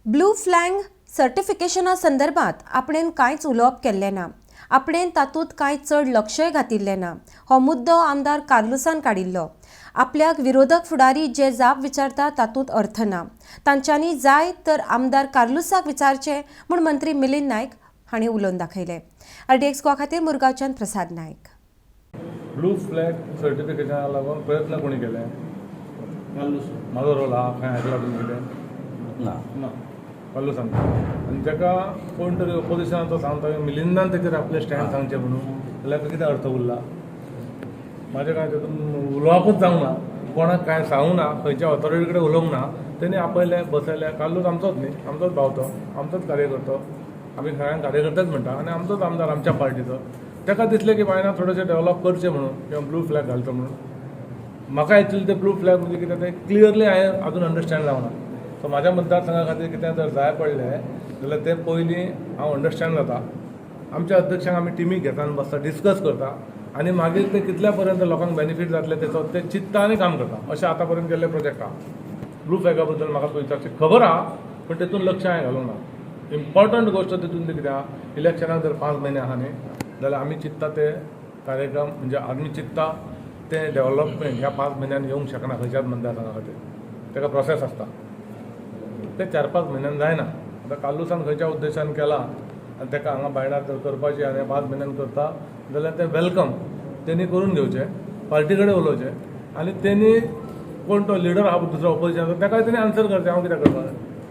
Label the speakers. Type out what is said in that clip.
Speaker 1: Blue flag सर्टिफिकेशना संदर्भात आपणेन कांयच उलोवप केल्लें ना, आपणेन तातूंत कांय चड लक्षय घातिल्लें ना. हो मुद्दो आमदार कार्लुसान काडिल्लो. आपल्याक विरोधक फुडारी जे जाप विचारता तातूंत अर्थ ना, तांच्यांनी जाय तर आमदार कार्लुसाक विचारचें म्हूण मंत्री मिलिंद नायक हांणी उलोवन दाखयलें. आरडीएक्स गोवा खातीर मुरगांवच्यान प्रसाद नायक.
Speaker 2: ब्लू फ्लॅग सर्टिफिकेशनाक लागून प्रयत्न कोणी केले? म्हाजो रोल आहा खंय आयकला तुमी कितें?
Speaker 3: ना.
Speaker 2: ना, कार्लूस सांगता आनी ताका कोण तरी ओपोजिशनाचो सांगता, मिलिंदान तेचेर आपलें स्टँड सांगचें म्हणून, जाल्यार कितें अर्थ उरला? म्हाजें कांय तेतून उलोवपूच जावंक ना, कोणाक कांय सांगूंक ना, खंयच्या ऑथॉरिटी कडेन उलोवंक ना. तेणी आपयलें, बसयलें. कार्लूस आमचोच न्ही, आमचोच भाव तो, आमचोच कार्यकर्तो, आमी सगळ्यांक कार्यकर्तेच म्हणटा आनी आमचोच आमदार आमच्या पार्टीचो. ताका दिसलें की बायना थोडेशें डेवलप करचें म्हणून किंवा ब्लू फ्लॅग घालचो म्हणून. म्हाका एक्चुअली ते ब्लू फ्लॅग म्हणजे कितें तें क्लियरली हांवें अजून अंडरस्टँड जावना. सो म्हाज्या मतदारसंघा खातीर कितें जर जाय पडलें जाल्यार तें पयलीं हांव अंडरस्टँड जाता. आमच्या अध्यक्षांक आमी टिमीक घेता आनी बसता, डिस्कस करता आनी मागीर ते कितल्या पर्यंत लोकांक बेनिफीट जातलें तेचो ते चिंत्ता आनी काम करता. अशें आतां पर्यंत केल्ले प्रोजेक्ट आहा. ब्लू फ्लॅगा बद्दल म्हाका पयलीं खबर आहा, पूण तेतून लक्ष हांवें घालूंक ना. इम्पॉर्टंट गोश्ट तेतून कितें आहा, इलेक्शनाक जर 5 म्हयने आहा न्ही जाल्यार आमी चिंत्ता ते कार्यक्रम, म्हणजे आमी चिंत्ता ते डेव्हलपमेंट ह्या 5 म्हयन्यान येवंक शकना खंयच्याच मतदारसंघा खातीर. ताका प्रोसेस आसता, ते 4-5 म्हयन्यान जायना. आतां कार्लुसान खंयच्या उद्देशान केला आनी ताका हांगा बायणार जर करपाची आनी 5 म्हयन्यान करता जाल्यार तें welcome, तेणी करून घेवचें, पार्टी कडेन उलोवचें आनी तेणी कोण तो लिडर आहा दुसरो ओपोजिशनाचो ताकाय तेणी आन्सर करचें. हांव कितें करपाक?